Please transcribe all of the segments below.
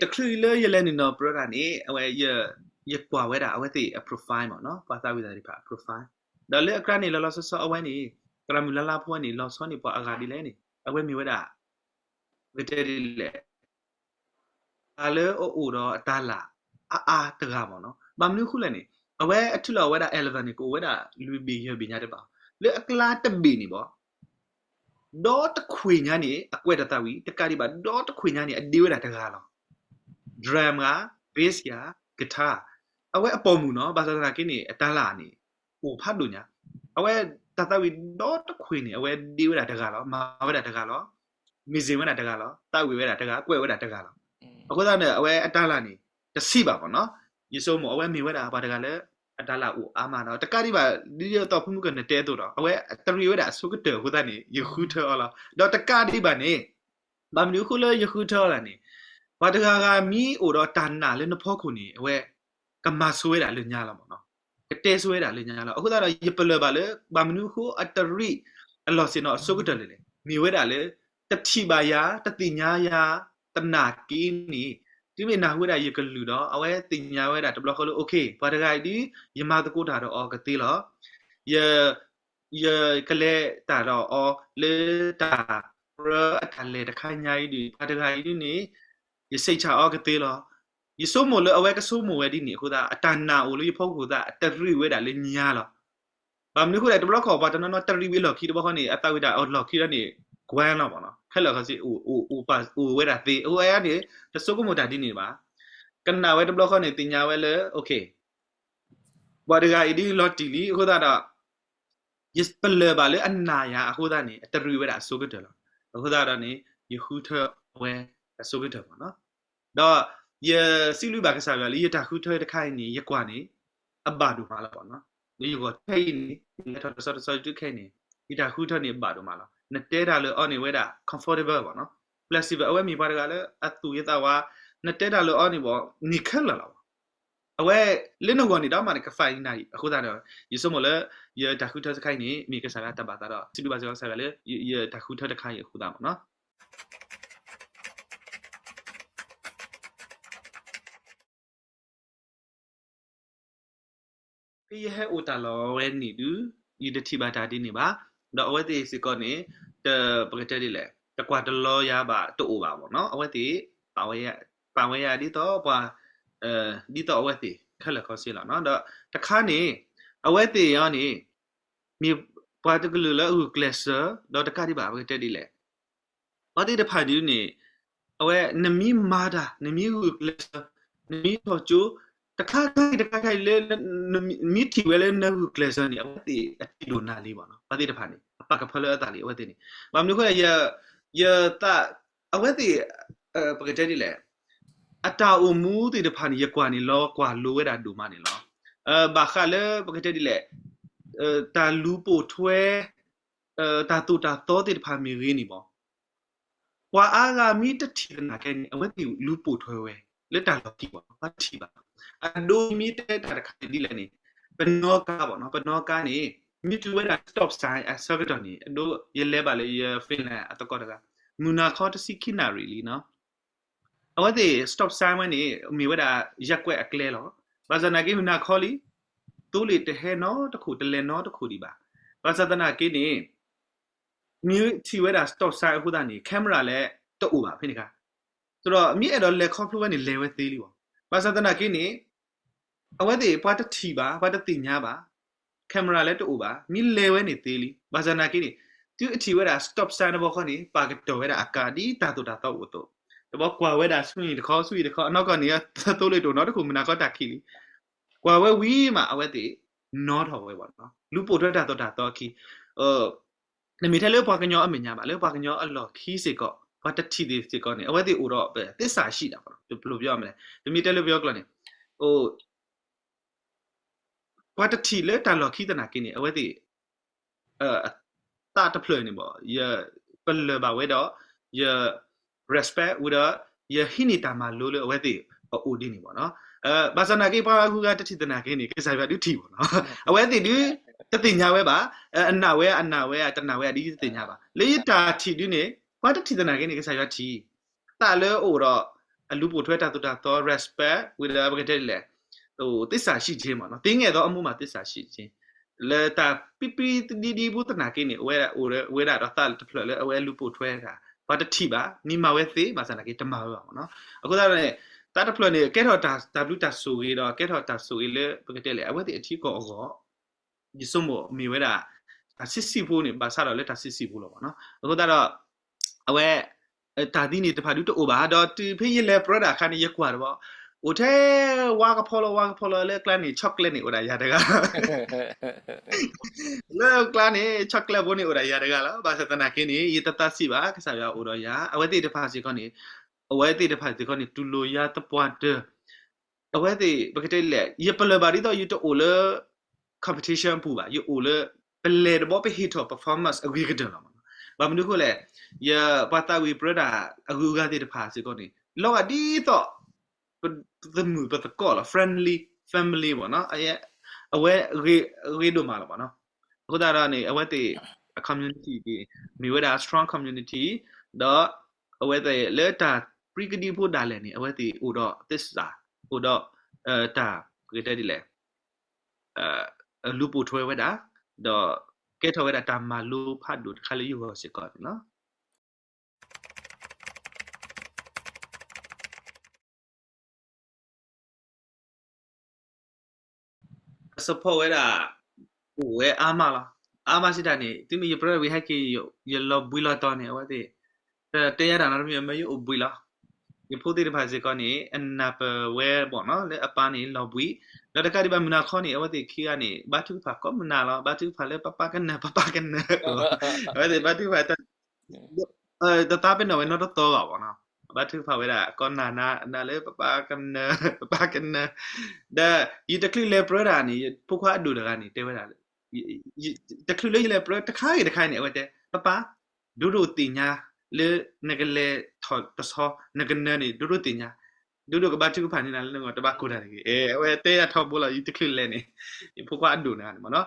တချုးလၢယလဲၤနုာ်နီၢ်ပရၢတၢ်န့ၣ် အဝဲ ယကွၢ်ဝဲဒၣ်အဝဲသ့ၣ်အ profile မ့ၢ်နီၤ, ပှၤသးဝံၣ်သးသ့ၣ်တဖၣ်အ profile, ဒီးလၢအကြၢးန့ၣ် လီၤလီၤဆီဆီအဝဲန့ၣ် သရၣ်မုၣ်လါလါဖိဝဲန့ၣ် လီၤဆီန့ၢ်ပှၤအဂၤဒ်လဲၣ်န့ၣ် အဝဲမ့ၢ်ဝဲဒၣ် ပကတဲဒ်လဲၣ် တၢ်လၢအအိၣ်ဒီးအတၢ်လၢ်အါအါတဂၤမ့ၢ်နီၤ. ဘၣ်မနုၤအဃိလဲၣ်န့ၣ် အဝဲအထုးလီၤဝဲဒၣ် eleven န့ၣ် ကအိၣ်ဝဲဒၣ်လွံၢ်ဘ့ၣ်ယဲၢ်ဘ့ၣ်ညါတဘၣ်, လၢအကျါတဘ့ၣ်န့ၣ်ဘၣ် ဒီတခွ့ၣ်ညါန့ၣ် အကွဲးတၢ်သးဝံၣ် တကးဒံးဘၣ် ဒီတခွ့ၣ်ညါန့ၣ် အဒ့ဝဲဒၣ်တဂၤလီၤ. drum ဂၤ bass ယၤ guitar အဝဲအပိာ်မုၣ်နီၤ, ဘၣ်ဆၣ်သနာ်က့န့ၣ် အတၢ်လၢ်န့ၣ် အိၣ်ဖးဒိၣ်ညါ, အဝဲတၢ်သးဝံၣ်ဒီတခွ့ၣ်န့ၣ် အဝဲဒ့ဝဲဒၣ်တဂၤလီၤ, မၤဝဲဒၣ်တဂၤလီၤ, မံစ့ၣ်ဝဲဒၣ်တဂၤလီၤ, သးဝံၣ်ဝဲဒၣ်တဂၤ, ကွဲးဝဲဒၣ်တဂၤလီၤ. အဃိသတးန့ၣ် အဝဲအတၢ်လၢ်န့ၣ် တဆံးဘၣ်မ့ၢ်နီၤ. ယဆိကမိၣ် အဝဲမ့ၢ်ဝဲဒၣ်ပှၤတဂၤလၢ အတၢ်လၢ်အိၣ်အါမးဒီး တကးဒံးဘၣ် ဒ်သိးဖုမုၢ်ကနတဲအသိးဒီး အဝဲတရံးဝဲဒၣ်အဆိကတၢၢ်အဃိသတးန့ၣ် ယဃုထၢအီၤလီၤ. ဒီးတကးဒံးဘၣ်န့ၣ် ဘၣ်မနုၤအဃိလၢယဃုထၢအီၤလဲၣ်န့ၣ် ပှၤတဂၤဂၤမ့ၢ်အိၣ်ဒီးတၢ်နာ်လၢနဖီခိၣ်န့ၣ် အဝဲ ကမၤဆိဝဲဒၣ်လၢညါလီၤမ့ၢ်နီၤ, ကတဲဆိဝဲဒၣ်လၢညါလီၤ. အဃိသတးဒီး ယပလၢၢ်ဘၣ်လၢ ဘၣ်မနုၤအဃိအတရံးအလီၢ်ဆ့ၣ်နီၤအဆိကတၢၢ်လဲၣ်န့ၣ် မ့ၢ်ဝဲဒၣ်လၢ တထံၣ်ဘၣ်ယၤ တသ့ၣ်ညါယၤ သနာ်က့န့ၣ် တုၤမ့ၢ်နၢ်ဟူဝဲဒၣ်ယကလုၢ်ဒီး အဝဲသ့ၣ်ညါဝဲဒၣ်တဘျီဃီလၢ okay ပှၤတဂၤအံၤဒ် ယမၤသကိးတၢ်ဒီးအီၤကသ့လီၤ. ယ ယကလဲၤတၢ်ဒီးအီၤလၢတၢ်ပြၢအတၢ်လဲၤတခါညါအံၤဒ် ပှၤတဂၤအံၤဒ်န့ၣ် ယဆံးဆါအီၤကသ့လီၤ. ယဆိကမိၣ်လၢအဝဲကဆိကမိၣ်ဝဲဒ်န့ၣ်အဃိသတး အတၢ်နာ်အိၣ်လၢယဖီခိၣ်သတး တရံးဝဲဒၣ်လၢညါလီၤ. ဘၣ်မနုၤအဃိလဲၣ် တဘျီခီၣ်ပှၤတနီၤနီၤတရံးဝံၤအလီၢ်ခံတဘျီဃီန့ၣ် အသးဝံၣ်တၢ်အလီၢ်ခံဒီးန့ၣ် ကွၢ်လီၤမ့ၢ်နီၤ, ခဲလၢာ်ခဲဆ့ အိၣ်ဝဲဒၣ်သ့ အဃိအဝဲန့ၣ် တဆိကမိၣ်တၢ်ဒ်န့ၣ်ဘၣ်. ကနၣ်ဝဲတဘျီဃီန့ၣ် သ့ၣ်ညါဝဲလၢ okay ပှၤတဂၤအံၤဒ်လီၤတံၢ်လံ အဃိသတးဒီး ယပလၢၢ်ဘၣ်လၢအနာ်ယၤအဃိသတးန့ၣ် အတရံးဝဲဒၣ်အဆိကတၢၢ်လီၤ. အဃိသတးဒီးန့ၣ် ယဃုထၢအဝဲအဆိကတၢၢ်မ့ၢ်နီၤ. ဒီးယစံးဘျုးဘၣ်ကစၢ်ယွၤလၢယတၢ်ဃုထၢတခါအံၤန့ၣ် ယကွၢ်န့ၣ် အဘၣ်ဒိၣ်မးလီၤမ့ၢ်နီၤ. လၢယဂီၢ်ခဲအံၤန့ၣ် လဲၤထီၣ်တဆီတဆီတတုၤခဲအံၤန့ၣ် ယတၢ်ဃုထၢန့ၣ် ဘၣ်ဒိၣ်မးလီၤ. နတဲတၢ်လၢအီၤန့ၣ်ဝဲဒၣ် comfortable မ့ၢ်နီၤ. flexible အဝဲမ့ၢ်ပှၤတဂၤလၢအသူၣ်ယသးဝါ, နတဲတၢ်လၢအီၤန့ၣ်ဘၣ် န့ၢ်ခဲလၢာ်လီၤဘၣ်. အဝဲလၢနဂီၢ်န့ၣ်ဒီးမးန့ၣ် ကဖးအံၤနၤအံၤ အဃိသတးဒီး ယဆိကမိၣ်လၢ ယတၢ်ဃုထၢတခါအံၤန့ၣ် မ့ၢ်ကစၢ်ယွၤတၢ်ဘၣ်သးဒီး စံးဘျုးဘၣ်စ့ၢ်ကီးကစၢ်ယွၤလၢ ယတၢ်ဃုထၢတခါအံၤအဃိသတးမ့ၢ်နီၤ. ဖဲယဟဲအိၣ်တၢ်လီၢ်ဝဲန့ၣ်ဒုး ယတထံၣ်ဘၣ်တၢ်ဒ်န့ၣ်ဘၣ်. ဒီးအဝဲသ့ၣ်စ့ၢ်ကီးန့ၣ် တပကတဲဒ်လဲၣ် တကွၢ်တလီၤယၤဘၣ်တအိၣ်ဘၣ်မ့ၢ်နီၤ. အဝဲသ့ၣ် ပာ်ဝဲယၤဒ်သိးပှၤ ဒ်သိးအဝဲသ့ၣ်ခဲလၢာ်ခဲဆ့လီၤ. ဒီးတခါန့ၣ် အဝဲသ့ၣ်အံၤန့ၣ် မ့ၢ်ပှၤတကလုာ်လၢအဂုာ်ကျဲးစၢး ဒီးတကးဒံးဘၣ် ပကတဲဒ်လဲၣ် ပှၤသ့ၣ်တဖၣ်ဒုးန့ၣ် အဝဲ နမ့ၢ်မၤတၢ် နမ့ၢ်ဂုာ်ကျဲးစၢး နမ့ၢ်ထီၣ်ကၠိ တခါခါအံၤတခါခါအံၤလၢ မ့ၢ်ထံၣ်ဝဲလၢနဂုာ်ကျဲးစၢးန့ၣ် အဝဲသ့ၣ်အထံၣ်ဒိၣ်နၤလံဘၣ်နီၤ. ပှၤသ့ၣ်တဖၣ်န့ၣ် အပာ်ကဖၢလၢအသးလံ အဝဲသ့ၣ်န့ၣ်. ဘၣ်မနုၤအဃိလဲၣ် ယသး အဝဲသ့ၣ် ပကတဲဒ်လဲၣ် အတၢ်အိၣ်မူသ့ၣ်တဖၣ်န့ၣ် ယကွၢ်န့ၣ်လီၤကွၢ်လိဝဲဒၣ်ဒိၣ်မးန့ၣ်လီၤ. ဘၣ်ဃးလၢပကတဲဒ်လဲၣ် တၢ်လူၤပိာ်ထွဲ တၢ်သိၣ်တၢ်သီသ့ၣ်တဖၣ်မ့ၢ်ဂ့ၤန့ၣ်ဘၣ် ပှၤအါဂၤမ့ၢ်တထံၣ်သနာ်က့န့ၣ် အဝဲသ့ၣ်လူၤပိာ်ထွဲဝဲ လၢတၢ်လီၢ်ခံဘၣ် ပှၤတထံၣ်ဘၣ်. အဒိမ့ၢ်တဲတၢ်တခါန့ၣ်ဒ်လဲၣ်န့ၣ် ပနီၣ်ကါဘၣ်နီၤ ပနီၣ်ကါန့ၣ် မ့ၢ်တုၤဝဲဒၣ် stop sign အဆၢကတီၢ်န့ၣ် အဒိ ယလဲၤဘၣ်လၢယ Finland အသကိးတဂၤ မုၢ်နၤခီတဆံခံနၣ်ရံၣ်လံနီၤ အဝဲသ့ၣ် stop sign ဝဲန့ၣ် မ့ၢ်ဝဲဒၣ်ရပ်ကွက်အကျဲလီၤ. ဘၣ်ဆၣ်သနာ်က့ မုၢ်နၤခီလံ သိလ့ၣ်တဟဲနီတခိၣ် တလဲၤနီတခိၣ်ဒံးဘၣ်. ဘၣ်ဆၣ်သနာ်က့န့ၣ် မ့ၢ်ထံၣ်ဝဲဒၣ် stop sign အဃိသတးန့ၣ် camera လဲၤတအိၣ်ဘၣ်ဖဲန့ၣ်ခါ. ဒီးမ့ၢ်အဲၣ်ဒိးလဲၤခီဖျိဝဲန့ၣ် လဲၤဝဲသ့လံဘၣ်. ဘၣ်ဆၣ်သနာ်က့န့ၣ် အဝဲသ့ၣ်ပှၤတထံၣ်ဘၣ် ပှၤတသ့ၣ်ညါဘၣ် camera လဲၤတအိၣ်ဘၣ် မ့ၢ်လဲၤဝဲန့ၣ်သ့လံ. ဘၣ်ဆၣ်သနာ်က့န့ၣ် တုၤအထံၣ်ဝဲဒၣ် stop sign တဘျီဃီန့ၣ် ပာ်ကတီၢ်ဝဲဒၣ်အကါ ဒ်တၢ်သိၣ်တၢ်သီအိၣ်အသိး တဘျီကွၢ်ဝဲဒၣ် swing တခီ swing တခီ အနီၢ်ကီၢ်န့ၣ် သိလ့ၣ်တအိၣ်နီတခိၣ် မုၢ်နၤခီတၢ်ခံးလံ. ကွၢ်ဝဲဝံၤမး အဝဲသ့ၣ်နီၣ်ထီၣ်ဝဲဘၣ်နီၤ လူၤပိာ်ထွဲတၢ်သိၣ်တၢ်သီအခံ တမ့ၢ်ထဲလၢပှၤကညီအမဲာ်ညါဘၣ် လၢပှၤကညီအလီၢ်ခံစ့ၢ်ကီး ပှၤတထံၣ်သ့ၣ်စ့ၢ်ကီးန့ၣ် အဝဲသ့ၣ်အိၣ်ဒီး သစ္စာရှိတာပေါ့ ဘယ်လိုပြောရမလဲ တမ့ၢ်တဲလၢပယီၤကျိာ်န့ၣ် ပှၤတထံၣ်လၢတၢ်လီၢ်ခံသနာ်က့န့ၣ် အဝဲသ့ၣ် သးတဖျၢၣ်န့ၣ်ဘၣ် ယပလၢၢ်ဘၣ်ဝဲဒီး ယ respect ဝဲဒီး ယဟံးန့ၢ်တၢ်မၤလိလၢအဝဲသ့ၣ်အအိၣ်ဒ်န့ၣ်ဘၣ်နီၤ. ဘၣ်ဆၣ်သနာ်က့ ပှၤဂုၤဂၤတထံၣ်သနာ်က့န့ၣ် ကစၢ်ယွၤဒုးထံၣ်ဘၣ်နီၤ. အဝဲသ့ၣ်ဒုး တသ့ၣ်ညါဝဲဘၣ် အနာ်ဝဲ အနာ်ဝဲ တနာ်ဝဲဒ်တသ့ၣ်ညါဘၣ် လၢယတၢ်ထံၣ်ဒုးန့ၣ် ပှၤတထံၣ်သနာ်က့န့ၣ် ကစၢ်ယွၤထံၣ် သးလၢအအိၣ်ဒီး အလူၤပိာ်ထွဲတၢ်သိၣ်တၢ်သီ respect ဝံၤဒီးပကတဲဒ်လဲၣ်, သစ္စာရှိခြင်းမ့ၢ်နီၤ, သင်ငဲ့သောအမှုမှာ သစ္စာရှိခြင်း, လၢတၢ်ပံပံတဒံဒံဖိသနာ်က့န့ၣ် အိၣ်ဝဲဒၣ်ဒီးသးတဖျၢၣ်လၢအဝဲလူၤပိာ်ထွဲတၢ်, ပှၤတထံၣ်ဘၣ်, မ့ၢ်မၤဝဲသ့ဘၣ်ဆၣ်သနာ်က့ တမၤဝဲဘၣ်မ့ၢ်နီၤ. အဃိသတးန့ၣ် သးတဖျၢၣ်န့ၣ် ကဲထီၣ်တၢ်ဘျုးတၢ်ဆိၣ်ဂ့ၤဒီး ကဲထီၣ်တၢ်ဆိၣ်ဂ့ၤလၢပကတဲလဲၣ် အဝဲသ့ၣ်အထံအကီၢ်အဂီၢ် ယဆိကမိၣ်မ့ၢ်ဝဲဒၣ် တၢ်ဆံးဆံးဖိန့ၣ် ဘၣ်ဆၣ်ဒီးလၢတၢ်ဆံးဆံးဖိလီၤမ့ၢ်နီၤ. အဃိသတးဒီး အဝဲ တၢ်သံန့ၣ်တဖၣ်ဒုးတအိၣ်ဘၣ်, ဒီးတုၤဖဲယလဲၤပြၢဒၣ်အခါန့ၣ် ယကွၢ်တဘျီ, အိၣ်ထဲဝါကဖီလီၤ ဝါကဖီလီၤ လၢကျါန့ၣ် chocolate န့ၣ် အိၣ်ဒၣ်ယၤတဂၤ လၢကျါန့ၣ် chocolate ဖိန့ၣ် အိၣ်ဒၣ်ယၤတဂၤလီၤ. ဘၣ်ဆၣ်သနာ်က့န့ၣ် ယတသးဆံးဘၣ်, ကစၢ်ယွၤအိၣ်ဒီးယၤ, အဝဲသ့ၣ်တဖၣ်စ့ၢ်ကီးန့ၣ် အဝဲသ့ၣ်တဖၣ်စ့ၢ်ကီးန့ၣ် တူၢ်လိာ်ယၤသပှၢ်တၢၢ် အဝဲသ့ၣ် ပကတဲလဲၣ် ယပလၢၢ်ဘၣ်ဒ်သိး ယတအိၣ်လၢ competition အပူၤဘၣ်, ယအိၣ်လၢ ပလဲၤတဘျီပဟ့ၣ်ထီၣ် performance အဂ့ၤကတၢၢ်လီၤမ့ၢ်နီၤ. ဘၣ်မနုၤအဃိလဲၣ်, ယပှၤသးဝံၣ်ပြၢဒၣ်အဂုၤအဂၤသ့ၣ်တဖၣ်စ့ၢ်ကီးန့ၣ် လီၤဂာ်ဒ်သိး ပသမုာ်ပသကိးလီၤ, friendly family မ့ၢ်နီၤ, အဝဲ ဂ့ၤဒိၣ်မးလီၤမ့ၢ်နီၤ. အဃိသတးဒီးန့ၣ် အဝဲသ့ၣ်အ community န့ၣ် မ့ၢ်ဝဲဒၣ် strong community ဒီး အဝဲသ့ၣ်လၢတၢ်ပြံကဒံဖိဒၣ်လဲာ်န့ၣ် အဝဲသ့ၣ်အိၣ်ဒီးသစ္စာ, အိၣ်ဒီး တၢ် ပကတဲဒ်လဲၣ် လူၤပိာ်ထွဲဝဲဒၣ်, ဒီးကဲထီၣ်ဝဲဒၣ်တၢ်မၤလိဖးဒိၣ်တခါလၢယဂီၢ်စ့ၢ်ကီးန့ၣ်လီၤ. အ support ဝဲဒၣ် အိၣ်ဝဲအါမးလီၤ. အါမးစံးတၢ်န့ၣ် တုၤမ့ၢ်ယပြၢဝံၤဟဲက့ၤ ယလီၤဘှံးလီၤတီၤန့ၣ် အဝဲသ့ၣ် တတဲယၤတၢ်နီတမံၤ မ့ၢ်ယအိၣ်ဘှံးလီၤ. ယဖိသ့ၣ်တဖၣ်စ့ၢ်ကီးန့ၣ် အနၢ်ပၢၢ်ဝဲဘၣ်နီၤ လၢအပၢ်န့ၣ်လီၤဘှံး, ဒီးတကးဒံးဘၣ်မုၢ်နၤခီန့ၣ် အဝဲသ့ၣ်ခံဂၤန့ၣ် ဘါထုကဖၣ်ကိးမုၢ်နၤလီၤ. ဘါထုကဖၣ်လၢပၢ်ပၢ်ကနၢၤ ပၢ်ပၢ်ကနၢၤ အဝဲသ့ၣ်ဘါထုကဖၣ် တသးပ့ၤနီၣ်ဝဲနီတသီဘၣ်ဘၣ်နီၤ. ဘါထုကဖၣ်ဝဲဒၣ် ကိးနၤနၤလၢပၢ်ပၢ်ကနၢၤ ပၢ်ပၢ်ကနၢၤ, ဒီးယတချုးလဲၤပြၢဒၣ်န့ၣ် ယဖိခွါအဒိၣ်တဂၤန့ၣ် တဲဝဲဒၣ် တချုးလၢယလဲၤပြၢတခါဂ့ၤတခါအံၤန့ၣ် အဝဲတဲ ပၢ်ပၢ် ဒိဒိၣ်သ့ၣ်ညါ လၢနကလဲၤထီၣ်တဆီ နကနၢၤန့ၣ် ဒိဒိၣ်သ့ၣ်ညါ, ဒိဒိၣ်ကဘါထုကဖၣ်န့ၢ်နၤလၢနဂီၢ် တဘၣ်ကိၢ်တၢ်တဂ့ၤ. အဝဲတဲယၤထီဘိလီၤ ယတချုးလဲၤန့ၣ် ယဖိခွါအဒိၣ်န့ၣ်မ့ၢ်နီၤ.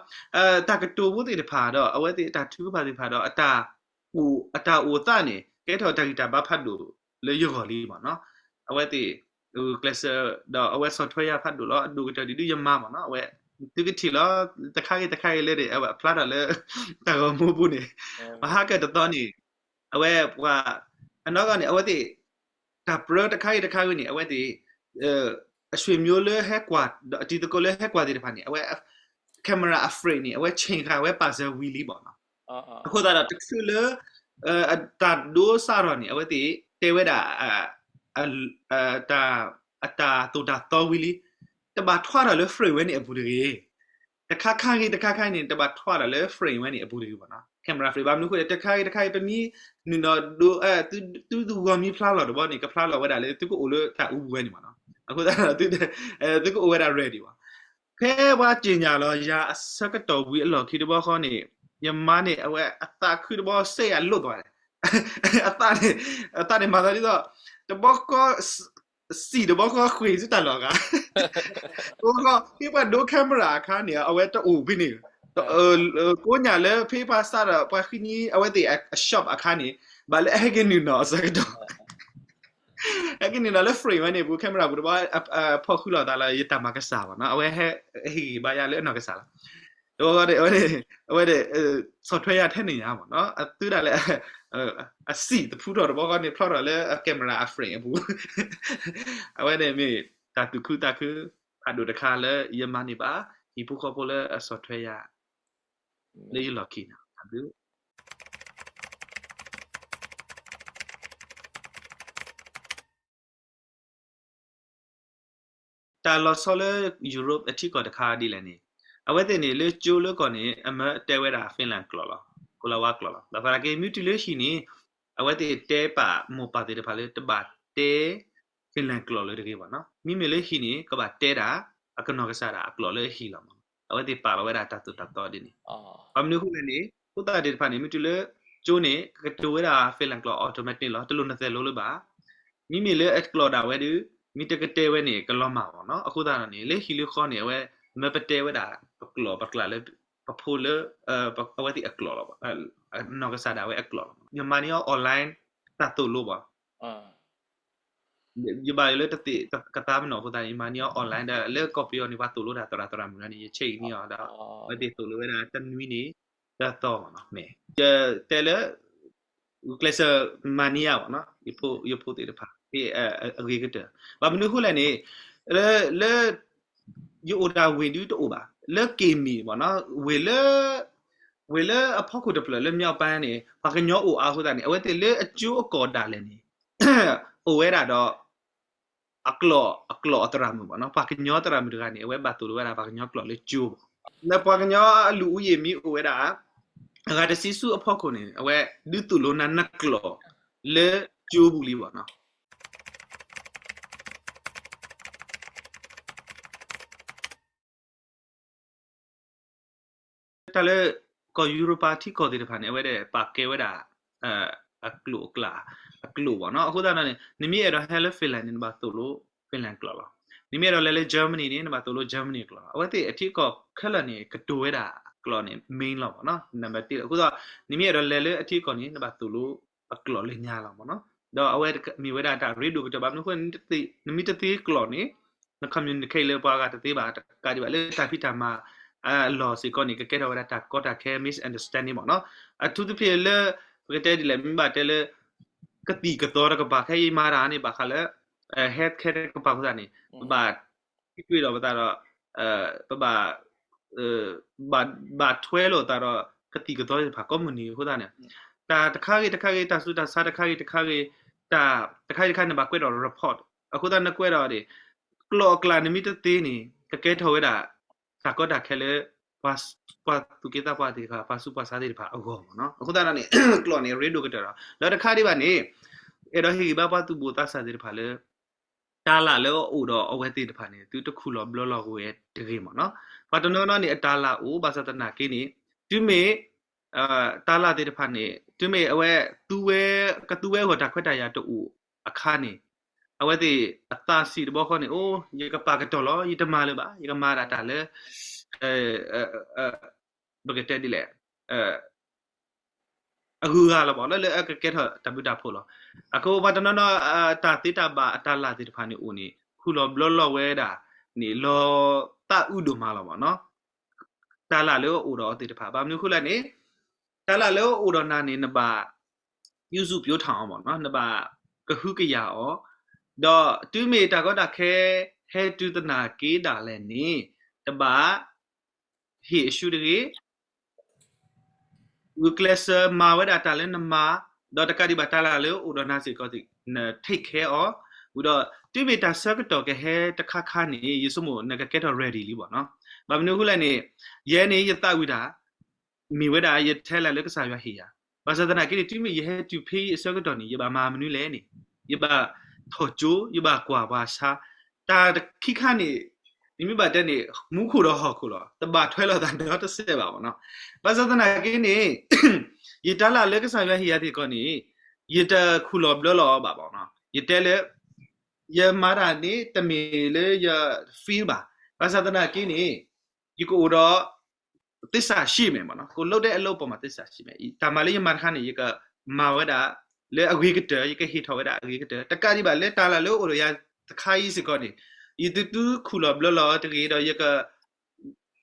တၢ်ကတိၤဖိသ့ၣ်တဖၣ်ဒီး အဝဲသ့ၣ်အတၢ်ထုကဖၣ်သ့ၣ်တဖၣ်ဒီး အတၢ်အိၣ်အသးန့ၣ် ကဲထီၣ်တၢ်ဂံၢ်တၢ်ဘါဖးဒိၣ်လၢယဂီၢ်လံမ့ၢ်နီၤ. အဝဲသ့ၣ် ကျဲးစၢး ဒီးအဝဲဆီၣ်ထွဲယၤဖးဒိၣ်လီၤ. အဒိၣ်ကတၢၢ်ဒ်ဒုးယမါမ့ၢ်နီၤ အဝဲ သုကထံၣ်လီၤ တခါဂ့ၤတခါဂ့ၤလၢန့ၣ် အဝဲအဖျါထီၣ်လၢ တၢ်ဂီၤမူပူၤန့ၣ် ပဟးကၢၣ်တသီန့ၣ် အဝဲပှၤ အနီၢ်ကီၢ်န့ၣ် အဝဲသ့ၣ် တၢ်ပြၢတခါဂ့ၤတခါဂ့ၤန့ၣ် အဝဲသ့ၣ် အဆွေမျိုးလၢဟဲကွၢ် ဒီးအတံၤသကိးလၢဟဲကွၢ်သ့ၣ်တဖၣ်န့ၣ် အဝဲ camera အ frame န့ၣ် အဝဲ change ဃာ်ဝဲပာ်စၢၤဝံၤလံမ့ၢ်နီၤ. အဃိသတးဒီး တချုးလၢ တၢ်ဒိစးထီၣ်န့ၣ် အဝဲသ့ၣ်တဲဝဲဒၣ် တၢ် အတၢ်သိၣ်တၢ်သီဝံၤလံ တဘၣ်ထွါထီၣ်လၢ frame ဝဲန့ၣ်အပူၤတဂ့ၤ. တခါခါဂ့ၤ တခါခါဂ့ၤန့ၣ် တဘၣ်ထွါထီၣ်လၢ frame ဝဲန့ၣ်အပူၤတဂ့ၤမ့ၢ်နီၤ. camera frame ဘၣ်မနုၤအဃိလဲၣ် တခါဂ့ၤတခါဂ့ၤ ပမ့ၢ်နုာ်လီၤဒိ သုသုဂီၤမံဖျါလီၤတဘျီန့ၣ် ကဖျါလီၤဝဲဒၣ်လၢသုကအိၣ်လၢတၢ်အူဝဲန့ၣ်မ့ၢ်နီၤ. အဃိသတးဒီး သုကအိၣ်ဝဲဒၣ် ready ဘၣ်. ဖဲပှၤစံၣ်ညါလီၤယၤအဆၢကတီၢ်ဝံၤအလီၢ်ခံတဘျီဃီန့ၣ် ယမါန့ၣ် အဝဲအသးခုတဘျီစ့ၢ်အလိၣ်သွားလဲၣ် အသးန့ၣ် အသးန့ၣ်မၤသးဒ်သိး တဘျီဃီ စံၣ်တဘျီဃီဃ့ၢ်ဆူတၢ်လီၢ်အဂၤ တဘျီဃီ ဖဲပှၤဒိ camera အခါန့ၣ် အဝဲတအိၣ်ဖဲန့ၣ် ကိးညါလၢဖဲပှၤစးဒီးပှၤဃံနံ အဝဲသ့ၣ်အ shop အခါန့ၣ် ဘၣ်လၢအဟဲက့ၤနုာ်နီၤအဆၢကတီၢ် ဟဲက့ၤနုာ်နီၤလၢ frame ဝဲန့ၣ် ပူၤ camera ပူၤတဘျီ ဖီၣ်ဃုလီၤသးလၢယတၢ်မၤကစၢ်ဘၣ်နီၤ အဝဲဟဲဟ့ၣ်ဂံၢ်ဘါယၤလၢအနီၢ်ကစၢ်လီၤ. တဘျီဃီန့ၣ် အဝဲန့ၣ် အဝဲန့ၣ် ဆီၣ်ထွဲယၤထဲန့ၣ်ညါမ့ၢ်နီၤ အသုဒၣ်လဲာ် အစံၣ်တဖုထီၣ်တဘျီဃီန့ၣ် ဖျီထီၣ်လၢ camera အ frame အပူၤ အဝဲန့ၣ်မ့ၢ်တၢ်သူၣ်ခုသးခု ဖးဒိၣ်တခါလၢယမၤန့ၢ်ဘၣ် ဟံၣ်ဖိဃီဖိလၢအဆီၣ်ထွဲယၤ လၢယလီၢ်ခံန့ၣ် တၢ်လီၤဆီလၢ Europe အထံကီၢ်တခါဒ်လဲၣ်န့ၣ် အဝဲသ့ၣ်န့ၣ် လၢကၠိလၢကီၢ်န့ၣ် အမၢတဲဝဲဒၣ် Finland ကျိာ်လီၤ. ကိၤလၤဝါကျိာ်လီၤ. ဘၣ်ဆၣ်သနာ်က့ မ့ၢ်တုၤလၢဟံၣ်န့ၣ် အဝဲသ့ၣ်တဲပာ်မိၢ်ပၢ်သ့ၣ်တဖၣ်လၢ တဘၣ်တဲ Finland ကျိာ်လၢတဂ့ၤဘၣ်နီၤ. မ့မ့ၢ်လၢဟံၣ်န့ၣ် ကဘၣ်တဲဒၣ် အကနီၢ်ကစၢ်ဒၣ်အကျိာ်လၢဟံၣ်လီၤမး. အဝဲသ့ၣ်ပာ်လီၤဝဲဒၣ်တၢ်သိၣ်တၢ်သီဒ်န့ၣ်. ဘၣ်မနုၤအဃိလဲၣ်န့ၣ် ဖိသၣ်သ့ၣ်တဖၣ်န့ၣ် မ့ၢ်တုၤလၢကၠိန့ၣ် ကကတိၤဝဲဒၣ် Finland ကျိာ် automatic လီၤ. တလိၣ်နသဲးလိလၢၤဘၣ်. မ့မ့ၢ်လၢအကျိာ်ဒၣ်ဝဲဒီး မ့ၢ်တကတဲဝဲန့ၣ် ကလီၤမၢ်ဘၣ်နီၤ. အဃိသတးဒီးန့ၣ် လၢဟံၣ်လၢဃီန့ၣ် အဝဲမၢပတဲဝဲဒၣ် ပကျိာ်ပကျၢ်လၢ ပဖိလၢ အဝဲသ့ၣ်အကျိာ်လီၤ. နီၢ်ကစၢ်ဒၣ်ဝဲအကျိာ်လီၤ. ယမၤန့ၢ်အီၤ online တၢ်သိၣ်လိဘၣ်. ယဘၣ်ယိၣ်လၢတသ့ၣ်ကသါပနီၣ်အဃိသတးန့ၣ် ယမၤန့ၢ်အီၤ online ဒီးလၢကီၢ်ပယီၤန့ၣ် ပှၤသိၣ်လိတၢ်သရၣ်သရၣ်မုၣ်န့ၣ် ယ check န့ၢ်အီၤဒီး အဝဲသ့ၣ်သိၣ်လိဝဲဒၣ်တနွံန့ၣ် တသီမ့ၢ်နီၤ မ့ၢ် ယတဲလၢ ကျဲးစၢးမၤန့ၢ်ယၤမ့ၢ်နီၤ ယဖိသ့ၣ်တဖၣ် အဂ့ၤကတၢၢ် ဘၣ်မနုၤအဃိလဲၣ်န့ၣ် လၢ ယအိၣ်တၢ်ဝ့ၢ်ဒုတအိၣ်ဘၣ် လၢက့ၤမံၤမ့ၢ်နီၤ ဝ့ၢ်လၢ ဝ့ၢ်လၢအဖီခိၣ်တဖျၢၣ်လၢ မြောက်ပိုင်း န့ၣ် ပှၤကညီအိၣ်အါအဃိသတးန့ၣ် အဝဲသ့ၣ်လၢအကၠိအကီၢ်ဒၣ်လဲာ်န့ၣ် အိၣ်ဝဲဒၣ်ဒီး အကျိာ် အကျိာ်အသရၣ်မုၣ်မ့ၢ်နီၤ ပှၤကညီသရၣ်မုၣ်တဂၤန့ၣ် အဝဲဘၣ်သိၣ်လိဝဲဒၣ်ပှၤကညီကျိာ်လၢကၠိမ့ၢ် လၢပှၤကညီအလူၤအူယံၤမ့ၢ်အိၣ်ဝဲဒၣ် အဂၤတဆံဆူအဖီခိၣ်န့ၣ် အဝဲဒုးသိၣ်လိနၤနကျိာ်လၢကၠိပူၤလံမ့ၢ်နီၤ တၢ်လၢ ကီၢ်ယူရပၤထံကီၢ်သ့ၣ်တဖၣ်န့ၣ် အဝဲဒၣ်ပာ်ကဲဝဲဒၣ် အကျိာ်အကျဲ အကျိာ်မ့ၢ်နီၤ အဃိသတးဒီးန့ၣ် နမ့ၢ်အဲၣ်ဒိးဟဲလၢ Finland န့ၣ် နဘၣ်သိၣ်လိ Finland ကျိာ်လီၤ နမ့ၢ်အဲၣ်ဒိးလဲၤလၢ Germany န့ၣ် နဘၣ်သိၣ်လိ Germany ကျိာ်လီၤ အဝဲသ့ၣ်အထံကီၢ်ခဲလၢာ်န့ၣ် ကတိၤဝဲဒၣ်ကျိာ်န့ၣ် main လီၤမ့ၢ်နီၤ နံပါတ်တစ် အဃိသတး နမ့ၢ်အဲၣ်ဒိးလဲၤလၢအထံကီၢ်န့ၣ် နဘၣ်သိၣ်လိအကျိာ်လၢညါလီၤမ့ၢ်နီၤ ဒီးအဝဲမ့ၢ်ဝဲဒၣ်တၢ်ရ့ဒိၣ်ကတၢၢ် ဘၣ်မနုၤအဃိ နမ့ၢ်တသ့ကျိာ်န့ၣ် န communicate လၢပှၤဂၤတသ့ဘၣ် တကးဒံးဘၣ်လၢတၢ်ဖံးတၢ်မၤ အလီၢ်စ့ၢ်ကီးန့ၣ် ကကဲထီၣ်ဝဲဒၣ်တၢ်ကီတၢ်ခဲ misunderstanding မ့ၢ်နီၤ အထူးသဖြင့်လၢ ပကတဲဒ်လဲၣ် မ့ၢ်ဘၣ်တဲလၢ ကသံၣ်ကသီတကပၤ ခဲအံၤမၤတၢ်န့ၣ် ဘၣ်ဃးလၢ healthcare တကပၤအဃိသတးန့ၣ် ပဘၣ် ထံၣ်ကွံာ်ဒီးပသးဒီး ပဘၣ် ဘၣ်ထွဲလိာ်သးဒီး ကသံၣ်ကသီသ့ၣ်တဖၣ် ကိးမုၢ်နံၤအဃိသတးန့ၣ် တၢ်တခါဂ့ၤတခါဂ့ၤ တၢ်ဆူးတၢ်ဆါတခါဂ့ၤတခါဂ့ၤ တၢ်တခါဂ့ၤတခါန့ၣ် ဘၣ်ကွဲးဒီး report အဃိသတးနကွဲးဒီး ကျိာ်အကျဲန့ၣ်မ့ၢ်တသ့န့ၣ် ကကဲထီၣ်ဝဲဒၣ် တၢ်ကီတၢ်ခဲလၢ ပှၤသူၣ်က့သးပှၢ်သ့ၣ်တဖၣ် ပှၤဆူးပှၤဆါသ့ၣ်တဖၣ်အဂီၢ်မ့ၢ်နီၤ အဃိသတးန့ၣ် ကျိာ်န့ၣ် ရ့ဒိၣ်ကတၢၢ်ဒီး ဒီးတခါဒံးဘၣ်န့ၣ် အဲၣ်ဒိးဟ့ၣ်ဂံၢ်ဘါပှၤသူၣ်ဘိၣ်သးစၢ်သ့ၣ်တဖၣ်လၢ တၢ်လၢ်လၢအအိၣ်ဒီးအဝဲသ့ၣ်တဖၣ်န့ၣ် သုတခူၣ်လီၤဘျၢလီၤဝဲတဂ့ၤမ့ၢ်နီၤ ပှၤတနီၤနီၤန့ၣ် အတၢ်လၢ်အိၣ် ဘၣ်ဆၣ်သနာ်က့န့ၣ် တုၤမ့ၢ် တၢ်လၢ်သ့ၣ်တဖၣ်န့ၣ် တုၤမ့ၢ်အဝဲ သူဝဲ ကသူဝဲအဂီၢ်တၢ်ခွဲးတၢ်ယာ်တအိၣ်အခါန့ၣ် အဝဲသ့ၣ်အသးစံးတဘျီဃီန့ၣ် အိ ယကပာ်ကတီၢ်လီၤ ယတမၤလၢၤဘၣ် ယကမၤဒၣ်တၢ်လၢ ပကတဲဒ်လဲၣ် အဂုၤအဂၤလီၤမ့ၢ်နီၤ လၢအကကဲထီၣ်တၢ်ဘျုးတၢ်ဖှိၣ်လီၤ. အဃိပှၤတနီၤနီၤ တၢ်သ့တၢ်ဘၣ်အတၢ်လၢ်သ့ၣ်တဖၣ်န့ၣ်အိၣ်န့ၣ် ခူၣ်လီၤဘျၢလီၤဝဲဒၣ်န့ၣ် လီၤသးအုးဒိၣ်မးလီၤမ့ၢ်နီၤ တၢ်လၢ်လၢအအိၣ်ဒီးအီၤသ့ၣ်တဖၣ် ဘၣ်မနုၤအဃိလဲၣ်န့ၣ် တၢ်လၢ်လၢအအိၣ်ဒီးနၤန့ၣ် နဘၣ် ပြုစုပျိုးထောင်အီၤမ့ၢ်နီၤ နဘၣ်ကဟုကယာ်အီၤ ဒီးတုၤမ့ၢ်တၢ်ကီတၢ်ခဲ ဟဲတုၤသနာ်က့ဒၣ်လဲာ်န့ၣ် တဘၣ် ဟ့ၣ်အရှုံးတဂ့ၤ ဂုာ်ကျဲးစၢးမၤဝဲဒၣ်တၢ်လၢနမၤ ဒီးတကးဒံးဘၣ်တၢ်လၢ်လၢအိၣ်ဒီးနၤစ့ၢ်ကီး န take care of ဝံၤဒီး တုၤမ့ၢ်တၢ်ဆၢကတီၢ်ကဟဲတခါခါန့ၣ် ယဆိကမိၣ်နကကဲထီၣ် ready လံမ့ၢ်နီၤ ဘၣ်မနုၤအဃိလဲၣ်န့ၣ် ယဲန့ၣ်ယသးဝံၣ်တၢ် မ့ၢ်ဝဲဒၣ်ယထဲလၢ်လၢကစၢ်ယွၤဟ့ၣ်ယၤ ဘၣ်ဆၣ်သနာ်က့န့ၣ် တုၤမ့ၢ်ယဟဲတုၤဖဲအဆၢကတီၢ်န့ၣ် ယဘၣ်မၤမနုၤလဲၣ်န့ၣ် ယဘၣ်ထီၣ်ကၠိ ယဘၣ်ကွၢ်ပှၤဆါ တၢ်တခံခါန့ၣ် ယမ့ၢ်ဘၣ်တဲန့ၣ် မူခိၣ်ဒီးဟီၣ်ခိၣ်လီၤ တဘၣ်ထွဲလိာ်သးဒီတစဲးဘၣ်မ့ၢ်နီၤ ဘၣ်ဆၣ်သနာ်က့န့ၣ် ယတၢ်လၢ်လၢကစၢ်ယွၤဟ့ၣ်ယၤသ့ၣ်တဖၣ်န့ၣ် ယတခူၣ်လီၤဘျၢလီၤအီၤဘၣ်မ့ၢ်နီၤ ယတဲလၢ ယမၤတၢ်န့ၣ် တမ့ၢ်လၢယ feel ဘၣ် ဘၣ်ဆၣ်သနာ်က့န့ၣ် ယကအိၣ်ဒီး သစ္စာရှိမယ်မ့ၢ်နီၤ ကိုယ်လုပ်တဲ့အလုပ်ပေါ်မှာ သစ္စာရှိမယ် တၢ်မၤလၢယမၤတခါန့ၣ် ယကမၤဝဲဒၣ် လၢအဂ့ၤကတၢၢ် ယကဟ့ၣ်ထီၣ်ဝဲဒၣ်အဂ့ၤကတၢၢ် တကးဒံးဘၣ်လၢတၢ်လၢ်လၢအိၣ်ဒီးယၤတခါအံၤစ့ၢ်ကီးန့ၣ် ယတခူၣ်လီၤဘျၢလီၤတဂ့ၤဒီး ယက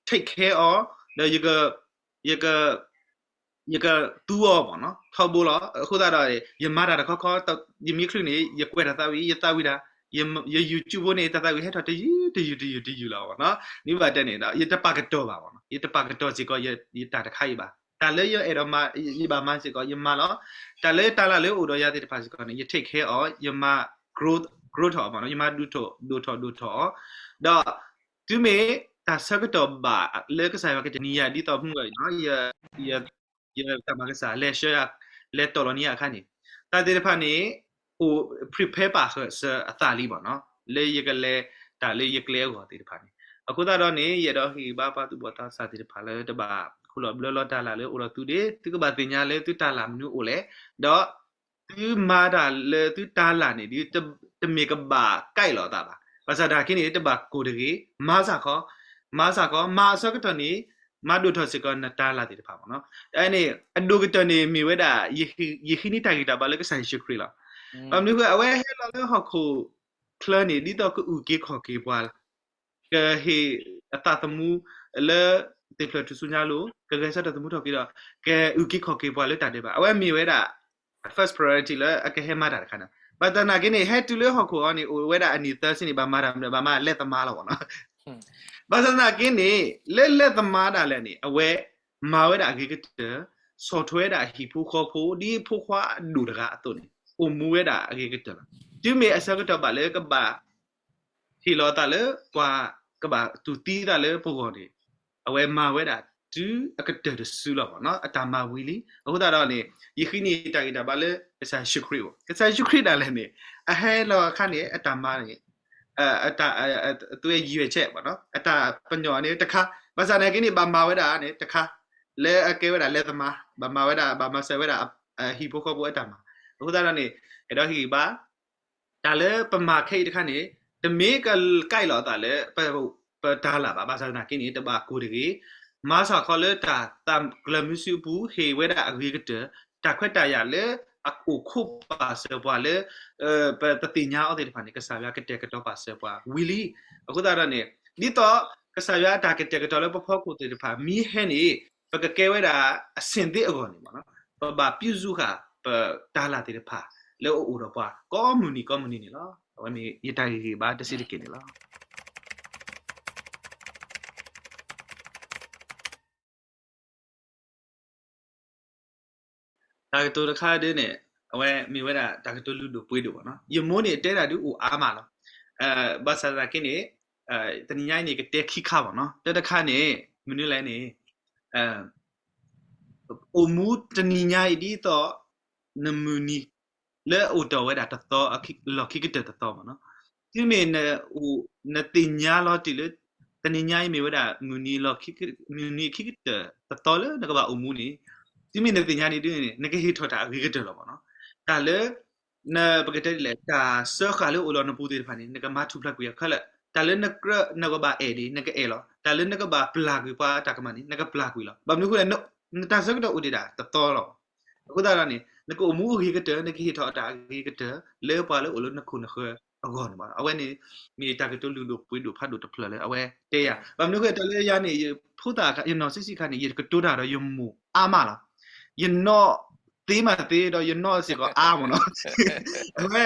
take care of ဒီးယက ယက ယကသူအီၤမ့ၢ်နီၤ ထီဘိလီၤ အဃိသတးဒီး ယမၤတၢ်တခီခီ ယမ့ၢ်ချုးန့ၣ် ယကွဲးတၢ်သးဝံၣ် ယသးဝံၣ်တၢ် ယ YouTube ဖိန့ၣ် တၢ်သးဝံၣ်ဟဲထီၣ်တယုၢ်တယုၢ်တယုၢ်တယုၢ်လီၤမ့ၢ်နီၤ မ့ၢ်ဘၣ်တဲန့ၣ်ဒီး ယတပာ်ကတီၢ်ဘၣ်မ့ၢ်နီၤ ယတပာ်ကတီၢ်စ့ၢ်ကီး ယတၢ်တခါအံၤဘၣ် တၢ်လၢယအဲၣ်ဒိးမၤ ယဘၣ်မၤစ့ၢ်ကီး ယမၤလီၤ တၢ်လၢတၢ်လၢ်လၢအိၣ်ဒီးယၤသ့ၣ်တဖၣ်စ့ၢ်ကီးန့ၣ် ယ take care of ယမၤ grow grow ထီၣ်မ့ၢ်နီၤ ယမၤဒိၣ်ထီၣ်ဒိၣ်ထီၣ်ဒိၣ်ထီၣ်အီၤ ဒီး တုၤမ့ၢ်တၢ်ဆၢကတီၢ်ဘၣ်လၢကစၢ်ယွၤကတနံၤယၤဒ်သိးမုၢ်ဂီၤအံၤနီၤ ယတၢ်မၤကစၢ် လဲၤဆှၢယၤ လဲၤတီၢ်လီၤန့ၢ်ယၤအခါန့ၣ် တၢ်သ့ၣ်တဖၣ်န့ၣ် အိၣ် prepare ပာ်ဃာ်စၢၤအသးလံမ့ၢ်နီၤ လၢယကလဲၤတၢ်လၢယကျဲအဂီၢ်သ့ၣ်တဖၣ်န့ၣ် အဃိသတးဒီးန့ၣ် ယအဲၣ်ဒိးဟ့ၣ်ဂံၢ်ဘါပှၤသူၣ်ဘီၣ်သးစၢ်သ့ၣ်တဖၣ်လၢတဘၣ်ခူၣ်လီၤဘျၢလီၤတၢ်လၢ်လၢအိၣ်ဒီးသုဒၣ် သုကဘၣ်သ့ၣ်ညါလၢသုတၢ်လၢ်မနုၤအိၣ်လဲၣ် ဒီး သုမၤတၢ်လၢသုတၢ်လၢ်န့ၣ်ဒုး တမ့ၢ်ကဘၣ်ကဲလီၤသးဘၣ်. ဘၣ်ဆၣ်တၢ်ခံန့ၣ် တဘၣ်ကိၢ်တဂ့ၤ, မၤစ့ၢ်ကီး, မၤစ့ၢ်ကီး, မၤအဆၢကတီၢ်န့ၣ် မၤဒိၣ်ထီၣ်စ့ၢ်ကီးနတၢ်လၢ်သ့ၣ်တဖၣ်မ့ၢ်နီၤ. အန့ၣ် အဒိၣ်ကတၢၢ်န့ၣ်မ့ၢ်ဝဲဒၣ် ယဃ့န့ၢ်တၢ်ဂံၢ်တၢ်ဘါလၢကစၢ်ယ့ၣ်ၡူးခရံာ်လီၤ. ဘၣ်မနုၤဃိ အဝဲဟဲလီၤလၢဟီၣ်ခိၣ် ချၢန့ၣ် ဒ်သိးကအုၣ်က့ၤခီၣ်က့ၤပှၤ ကဟ့ၣ်အသးသမူလၢ သ့ၣ်ဖျၢၣ်ထူၣ်စုညါလိၤ ကဂဲၤဆၢထၢၣ်သမူထီၣ်က့ၤဒီး ကအုၣ်က့ၤခီၣ်က့ၤပှၤလၢတၢ်ဒဲးဘး အဝဲမ့ၢ်ဝဲဒၣ် first priority လၢအကဟဲမၤတၢ်တခါန့ၣ်. ဘၣ်ဆၣ်သနာ်က့န့ၣ် ဟဲတုၤလၢဟီၣ်ခိၣ်အံၤန့ၣ် အိၣ်ဝဲဒၣ်အနံၣ်သၢဆံန့ၣ် ဘၣ်မၤတၢ်မနုၤ ဘၣ်မၤလဲၤသမါလီၤမ့ၢ်နီၤ. ဘၣ်ဆၣ်သနာ်က့န့ၣ် လၢလဲၤသမါဒၣ်လဲာ်န့ၣ် အဝဲမၤဝဲဒၣ်အဂ့ၤကတၢၢ် ဆီၣ်ထွဲဝဲဒၣ်အဟံၣ်ဖိဃီဖိ ဒ်ဖိခွါအဒိၣ်တဂၤအသိးန့ၣ် အိၣ်မူဝဲဒၣ်အဂ့ၤကတၢၢ်လီၤ. တုၤမ့ၢ်အဆၢကတီၢ်ဘၣ်လၢကဘၣ် ဟ့ၣ်လီၤအသးလၢပှၤ ကဘၣ်တူၢ်သံသးလၢပဂီၢ်န့ၣ် အဝဲမၤဝဲဒၣ်တုၤအကတၢၢ်တစုလီၤမ့ၢ်နီၤ. အတၢ်မၤဝံၤလံ. အဃိသတးဒီးန့ၣ် ယဃ့န့ၢ်တၢ်ဂံၢ်တၢ်ဘါလၢကစၢ်ယ့ၣ်ၡူးခရံာ်အအိၣ်. ကစၢ်ယ့ၣ်ၡူးခရံာ်ဒၣ်လဲာ်န့ၣ် အဟဲလီၤအခါန့ၣ် အတၢ်မၤန့ၣ် အတၢ် အ အ အသွဲယံၤဝဲဆဲးမ့ၢ်နီၤ အတၢ်ပညိၣ်န့ၣ်တခါ, ဘၣ်ဆၣ်သနာ်က့န့ၣ် ဘၣ်မၤဝဲဒၣ်န့ၣ်တခါ လၢအကဲဝဲဒၣ်လဲၤသမါ, ဘၣ်မၤဝဲဒၣ် ဘၣ်မၤစၢၤဝဲဒၣ် ဟံၣ်ဖိဃီဖိအတၢ်မၤ. အဃိသတးဒီးန့ၣ် အဲၣ်ဒိးဟ့ၣ်ဂံၢ်ဘါ တၢ်လၢပမၤခဲအံၤတခါန့ၣ် တမ့ၢ်ကကဲလီၤအသးလၢ ပတၢ်လၢ်ဘၣ်, ဘၣ်ဆၣ်သနာ်က့န့ၣ် တဘၣ်ကိၢ်တဂ့ၤ, မၤစၢ်ခီလၢတၢ်သးကျၢၤမုဆူအပူၤ ဟ့ၣ်ဝဲဒၣ်အဂ့ၤကတၢၢ်, တၢ်ခွဲးတၢ်ယာ်လၢအအိၣ်ခိးပာ်စၢၤပှၤလၢ ပတသ့ၣ်ညါအီၤသ့ၣ်တဖၣ်န့ၣ် ကစၢ်ယွၤကတဲာ်ကတီၤပာ်စၢၤပှၤဝံၤလံ. အဃိသတးဒီးန့ၣ် ဒ်သိးကစၢ်ယွၤအတၢ်ကတဲာ်ကတီၤလၢပဖီခိၣ်သ့ၣ်တဖၣ် မ့ၢ်ဟဲန့ၣ် ပကကဲဝဲဒၣ်အဆင့်သ့အဂီၢ်န့ၣ်မ့ၢ်နီၤ ပဘၣ်ပြုစုဃာ် ပတၢ်လၢ်သ့ၣ်တဖၣ် လၢအအိၣ်ဒီးပှၤ ကိးမုၢ်နံၤကိးမုၢ်နံၤန့ၣ်လီၤ. အဝဲမ့ၢ်ယတၢ်ဂံၢ်ဂံၢ်ဘါတဆံးတက့ၢ်န့ၣ်လီၤ. တၢ်ကတိၤတခါဒ်န့ၣ် အဝဲမ့ၢ်ဝဲဒၣ်တၢ်ကတိၤလုၢ်ဒိၣ်ပှ့ၤဒိၣ်မ့ၢ်နီၤ. ယမိၢ်န့ၣ်တဲတၢ်ဒုးအိၣ်အါမးလီၤ. ဘၣ်ဆၣ်သနာ်က့န့ၣ် တနံၤညါအံၤန့ၣ် ကတဲခံခါမ့ၢ်နီၤ. တၢ်တခါန့ၣ် မနုၤလဲၣ်န့ၣ် အိၣ်မူတနံၤညါအံၤဒ်သိး နမုၢ်နံၤ လၢအအိၣ်တ့ၢ်ဝဲဒၣ်တသီ လီၢ်ခံကတၢၢ်တသီမ့ၢ်နီၤ. တုၤမ့ၢ်နသ့ၣ်ညါလီၤတံၢ်လၢ တနံၤညါအံၤမ့ၢ်ဝဲဒၣ် မုၢ်နံၤခံကတၢၢ်တသီလၢနကဘၣ်အိၣ်မူန့ၣ် တုၤမ့ၢ်နသ့ၣ်ညါန့ၣ်ဒ်န့ၣ် နကဟ့ၣ်ထီၣ်တၢ်အဂ့ၤကတၢၢ်လီၤမ့ၢ်နီၤ. တၢ်လၢ နပကတဲဒ်လဲၣ် တၢ်စၢဃာ်လၢအိၣ်လီၤနပူၤသ့ၣ်တဖၣ်န့ၣ် နကမၤထူၣ်ဖျဲးကွံာ်အီၤခဲလၢာ်. တၢ်လၢနကြၢးနကဘၣ်အဲၣ်ဒံး နကအဲၣ်လီၤ. တၢ်လၢနကဘၣ်ပျၢ်ကွံာ်ပှၤတၢ်ကမၣ်န့ၣ် နကပျၢ်ကွံာ်လီၤ. ဘၣ်မနုၤအဃိလဲၣ် နတၢ်ဆၢကတီၢ်အိၣ်ဒံးဒၣ်တသီလီၤ. အဃိသတးဒီးန့ၣ် နကအိၣ်မူအဂ့ၤကတၢၢ် နကဟ့ၣ်ထီၣ်အတၢ်အဂ့ၤကတၢၢ် လၢပှၤလၢအိၣ်လၢနခိၣ်နဃၢၤအဂီၢ်န့ၣ်မ့ၢ်နီၤ. အဝဲန့ၣ် မ့ၢ်တၢ်ကတိၤလုၢ်ဒိၣ်ပှ့ၤဒိၣ်ဖးဒိၣ်တဖျၢၣ်လၢအဝဲတဲယၤ. ဘၣ်မနုၤအဃိ တၢ်လၢယၤန့ၣ် ယဖိသၣ်အခါ ယနီၢ်ဆံးဆံးအခါန့ၣ် ယကတိၤတၢ်ဒီးယမိၢ်အါမးလီၤ. ယနီၢ်သ့မးသ့ဒီး ယနီၢ်စ့ၢ်ကီးအါမ့ၢ်နီၤ. အဝဲ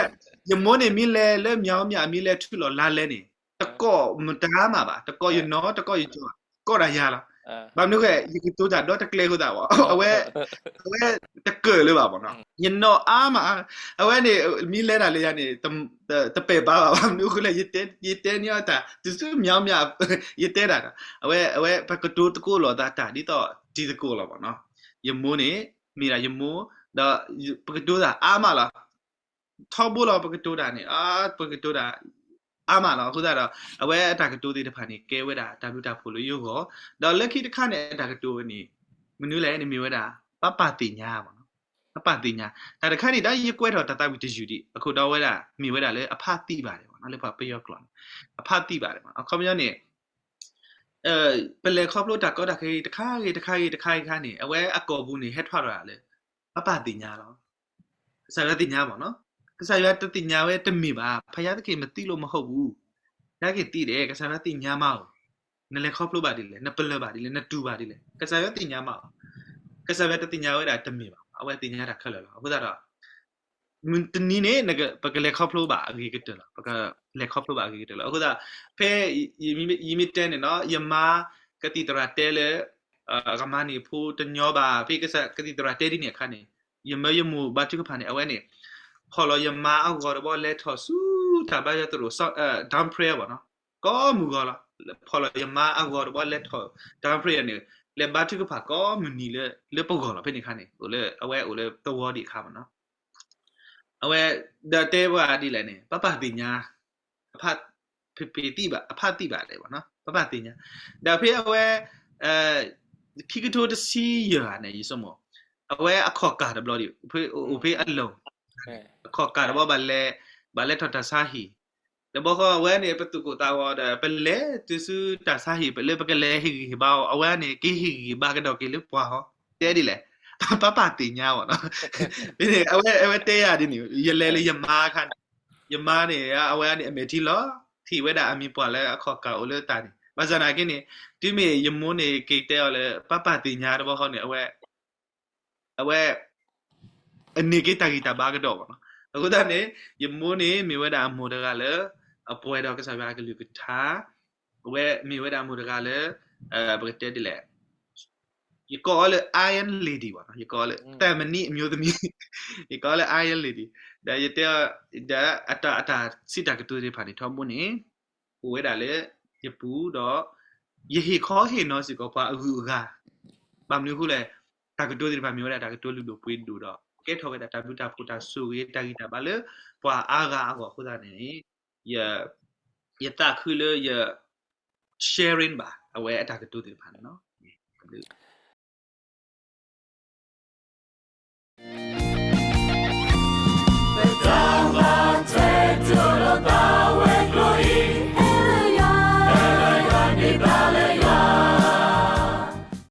ယမိၢ်န့ၣ် မ့ၢ်လဲၤလၢ မြောင်းမြ မ့ၢ်လဲၤထူၣ်လီၤလါလဲန့ၣ် တကိးမတၤမးဘၣ်, တကိးယနီၢ် တကိးယကၠီၤ, ကိးဒၣ်ယၤလီၤ. ဘၣ်မနုၤဃိ ယကတိၤတၢ်ဒီတကျဲအဃိသတးဘၣ်, အဝဲ အဝဲတကၢၢ်လၢၤဘၣ်မ့ၢ်နီၤ. ယနီၢ်အါမး, အဝဲန့ၣ် မ့ၢ်လဲၤတၢ်လၢယၤန့ၣ် တပဲာ်ဘၣ်ဘၣ်, ဘၣ်မနုၤအဃိလဲၣ် ယတဲန့ၢ်အီၤတၢ် တုၤဆူမြောင်းမြ ယတဲတၢ်ဒီး အဝဲ အဝဲပကတိၤသကိးလိာ်သးတၢ် ဒ်သိးတံၤသကိးလီၤမ့ၢ်နီၤ. ယမိၢ်န့ၣ် မ့ၢ်ဒၣ်ယမိၢ် ဒီးပကတိၤတၢ်အါမးလီၤ. ထီဘိလီၤ ပကတိၤတၢ်န့ၣ် ပကတိၤတၢ်အါမးလီၤ. အဃိသတးဒီး အဝဲအတၢ်ကတိၤသ့ၣ်တဖၣ်န့ၣ် ကဲဝဲဒၣ်တၢ်ဘျုးတၢ်ဖှိၣ်လၢယဂီၢ်, ဒီးလၢခံတခါန့ၣ် အတၢ်ကတိၤန့ၣ် မနုၤလဲၣ်န့ၣ်မ့ၢ်ဝဲဒၣ် ပၢ်ပၢ်သ့ၣ်ညါမ့ၢ်နီၤ. ပၢ်ပၢ်သ့ၣ်ညါ တၢ်တခါန့ၣ် တၢ်ယကွဲးထီၣ်တၢ်သးဝံၣ်တယုၢ်ဒံး အခိၣ်တီဝဲဒၣ် မ့ၢ်ဝဲဒၣ်လၢအဖါသံဘၣ်ဒဲးမ့ၢ်နီၤ, လၢပှၤပယီၤကျိာ်န့ၣ် အဖါသံဘၣ်ဒဲးမ့ၢ်နီၤ. အခီပညီန့ၣ် ပလဲၤခီဖျိတၢ်ကီတၢ်ခဲတခါဂ့ၤတခါဂ့ၤတခါဂ့ၤတခါန့ၣ် အဝဲအကိာ်ပူၤန့ၣ် ဟဲထီၣ်ရၤလၢ ပၢ်ပၢ်သ့ၣ်ညါလီၤ. ကစၢ်ယွၤသ့ၣ်ညါမ့ၢ်နီၤ. ကစၢ်ယွၤတသ့ၣ်ညါဝဲတမ့ၢ်ဘၣ်, ဘုရားသခင်မသိလို့မဟုတ်ဘူး, ဘုရားသခင်သိတယ်, ကစၢ်ယွၤသ့ၣ်ညါမးဧိၤ, နလဲၤခီဖျိဘၣ်ဒ်လဲၣ်, နပလၢၢ်ဘၣ်ဒ်လဲၣ်, နတူၢ်ဘၣ်ဒ်လဲၣ်, ကစၢ်ယွၤသ့ၣ်ညါမးဧိၤ. ကစၢ်ယွၤတသ့ၣ်ညါဝဲဒၣ်တမ့ၢ်ဘၣ်, အဝဲသ့ၣ်ညါတၢ်ခဲလၢာ်လီၤ. အဃိသတးဒီး မုၢ်တနံၤန့ၣ် ပကလဲၤခီဖျိဘၣ်အဂ့ၤကတၢၢ်လီၤ. ပကလဲၤခီဖျိဘၣ်အဂ့ၤကတၢၢ်လီၤ. အဃိသတး ဖဲယမ့ၢ်တဲန့ၣ်နီၤ, ယမါကသံၣ်သရၣ်တဲလၢ အကမၤန့ၢ်ဖိတညီဘၣ်, ဖဲကသံၣ်သရၣ်တဲဒ်န့ၣ်အခါန့ၣ် ယမၢယမိၢ်ဘါထုကဖၣ်န့ၣ် အဝဲန့ၣ် ဖီၣ်လီၤယမါအဂီၤတဘျီ လဲၤထီၣ်ဆူတၢ်ဘါယွၤသရိာ် down prayer ဘၣ်နီၤ, ကိးမုၢ်ဂီၤလီၤ. ဖီၣ်လီၤယမါအဂီၤတဘျီ လဲၤထီၣ် down prayer န့ၣ် လဲၤဘါထုကဖၣ်ကိးမုၢ်နံၤလၢ လၢပဂီၢ်လီၤ. ဖဲန့ၣ်အခါန့ၣ် အိၣ်လၢ အဝဲအိၣ်လၢသဝီဒံးအခါမ့ၢ်နီၤ. အဝဲ ဒီးတဲပှၤဒ်လဲၣ်န့ၣ် ပၢ်ပၢ်သ့ၣ်ညါ, အဖါ ဖံဖံသံဘၣ် အဖါသံဘၣ်လဲၣ်မ့ၢ်နီၤ, ပၢ်ပၢ်သ့ၣ်ညါ. ဒီးဖဲအဝဲ ခံကထိတဆံယဲၢ်ဂၤန့ၣ် ယဆိကမိၣ် အဝဲအခီၣ်ကၢ်တဘျီဒီး အိၣ်ဖဲအလိၤ အခီၣ်ကၢ်တဘျီ ဘၣ်လဲၤထီၣ်တၢ်ဆါဟံၣ်, တဘျီဃီအဝဲန့ၣ် ပသူၣ်ကိၢ်သးဂီၤဒီး ပလဲၤတုၤဆူတၢ်ဆါဟံၣ် ပလၢပကလဲၤဟ့ၣ်ဂံၢ်ဟ့ၣ်ဘါအီၤ အဝဲန့ၣ် ကဟ့ၣ်ဂံၢ်ဟ့ၣ်ဘါကဒီးက့ၤလၢပှၤဟီ တဲဒ်လဲၣ်, ပၢ်ပၢ်သ့ၣ်ညါမ့ၢ်နီၤ. ဖဲန့ၣ် အဝဲ အဝဲတဲယၤဒ်န့ၣ် ယလဲၤလၢယမါအခါန့ၣ် ယမါန့ၣ် အဝဲန့ၣ်အမဲာ်ထံလီၤ, ထံၣ်ဝဲဒၣ်အမံၤပှၢ်လၢအခီၣ်ကၢ်အိၣ်လၢတၢ်န့ၣ်, ဘၣ်ဆၣ်သနာ်က့န့ၣ် တုၤမ့ၢ်ယမိၢ်န့ၣ် က့ၤတဲအီၤလၢ ပၢ်ပၢ်သ့ၣ်ညါတဘျီဃီန့ၣ် အဝဲ အဝဲ အန့ၢ်က့ၤတၢ်ဂံၢ်တၢ်ဘါကဒီးဘၣ်နီၤ. အဃိသတးန့ၣ် ယမိၢ်န့ၣ်မ့ၢ်ဝဲဒၣ်အမိၢ်တဂၤလၢ အပှဲၤဒီးကစၢ်ယွၤအကလုၢ်ကထါ, အဝဲမ့ၢ်ဝဲဒၣ်အမိၢ်တဂၤလၢ ပကတဲဒ်လဲၣ်, ယကိးအီၤလၢ Iron Lady ဘၣ်နီၤ, ယကိးအီၤလၢ သံမဏိအမျိုးသမီး, ယကိးအီၤလၢ Iron Lady, ဒီးယတဲအီၤ ဒီးအတၢ် အတၢ်စံးတၢ်ကတိၤသ့ၣ်တဖၣ်န့ၣ် ထီဘိန့ၣ် အိၣ်ဝဲဒၣ်လၢယပူၤဒီး ယဟ့ၣ်ခီဟ့ၣ်နီၤစ့ၢ်ကီးပှၤအဂုၤအဂၤ, ဘၣ်မနုၤအဃိလဲၣ်, တၢ်ကတိၤသ့ၣ်တဖၣ်မ့ၢ်ဝဲဒၣ်တၢ်ကတိၤလုၢ်ဒိၣ်ပှ့ၤဒိၣ်ဒီး ကဲထီၣ်ဝဲဒၣ်တၢ်ဘျုးတၢ်ဖှိၣ်တၢ်ဆိၣ်ဂ့ၤတၢ်ဂံၢ်တၢ်ဘါလၢပှၤအါဂၤအဂီၢ်အဃိသတးန့ၣ် ယသးခုလၢယ sharing ဘၣ် အဝဲအတၢ်ကတိၤသ့ၣ်တဖၣ်န့ၣ်လီၤ.